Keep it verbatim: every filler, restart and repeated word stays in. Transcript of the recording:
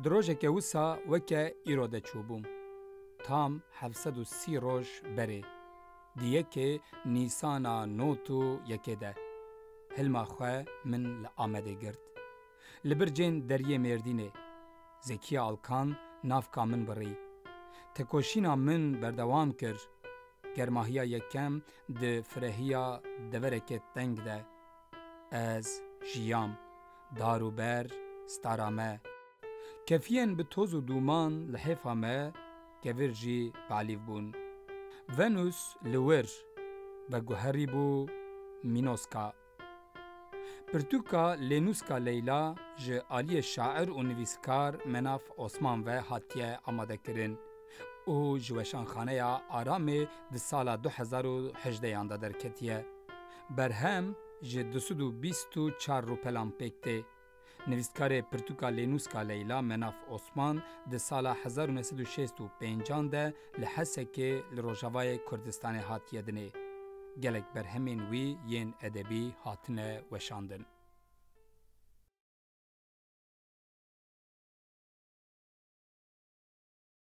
Di rojeke wisa weke îro de çûbûm. Tam heft sed û sî roj berê, di yekê Nîsana nod û yekê de, hilma xwe min li Amedê girt. Li bircên deriyê Mêrdînê, Zekiya Alkan navka min birî. Tekoşîna min berdewam kir. Germahiya yekem di firehiya deverekê teng de. Ez jiyam, dar û ber, stara me. Kefiyên bi toz û dûman li hêfa me, kevir jî balîv bûn. Venus li wir veguherîbû Mînoska. Pirtûka Lênûska Leyla ji aliyê şair û nivîskar Menaf Osman ve hatiye amadekirin û ji Weşanxaneya Aramê di sala du hezar û hejdeyan de derketiye. Berhem ji du sed û bîst û çar rûpelan pêk tê. Nivîskarê pirtûka Lênûska Leyla Menaf Osman di sala hezar û neh sed û şêst û pêncan de li Hesekê li Rojavayê Kurdistanê hatiye dinê. Gelek berhemên wî yên edebî hatine weşandin.